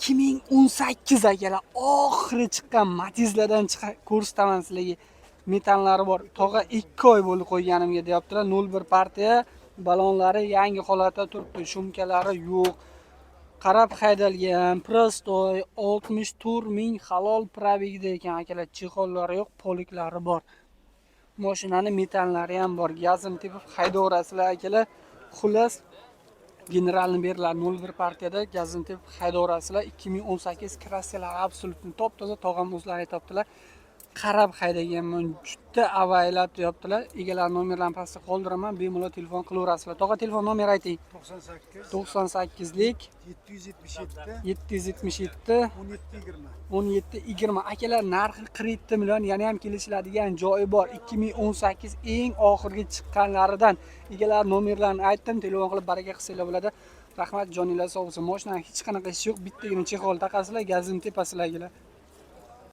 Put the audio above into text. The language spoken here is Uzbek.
2018, akalar, oxiri chiqqan Matizlardan chiqqan, ko'rsataman sizlarga. Metanlari bor. Tog'a, 2 oy bo'ldi qo'yganimga, deyaptilar. 01 partiya, balonlari yangi holatda turibdi, шумка lari yo'q. Qarab haydalgan, простой, 64 ming halol пробег da ekan, akalar. Чехол lari yo'q, полик lari bor. Mashinani metanlari ham bor. Gazini tepib haydayverasizlar, akalar. Xullas, генеральный beriladi 01 partiyada, gazini tepib haydayverasizlar. 2018, краска lar абсолютно top toza. Tog'am o'zlari aytyaptilar. Qarab haydaganman, juda avaylab, deyaptilar. Egalari nomerlarini pastda qoldiraman, bemalol telefon qilaverasizlar. Tog'a, telefon nomer ayting. 98 98lik 777 777 17 20. 17 20. Akalar, narxi 47 million, yana ham kelishiladigan joyi bor. 2018, eng oxirgi chiqqanlaridan. Egalari nomerlarini aytdim, telefon qilib baraka qilsanglar bo'ladi. Rahmat, joninglar sog' bo'lsin. Moshinani hech qanaqa ishi yo'q, bittagina чехол taqasizlar, gazini tepasizlar, akalar.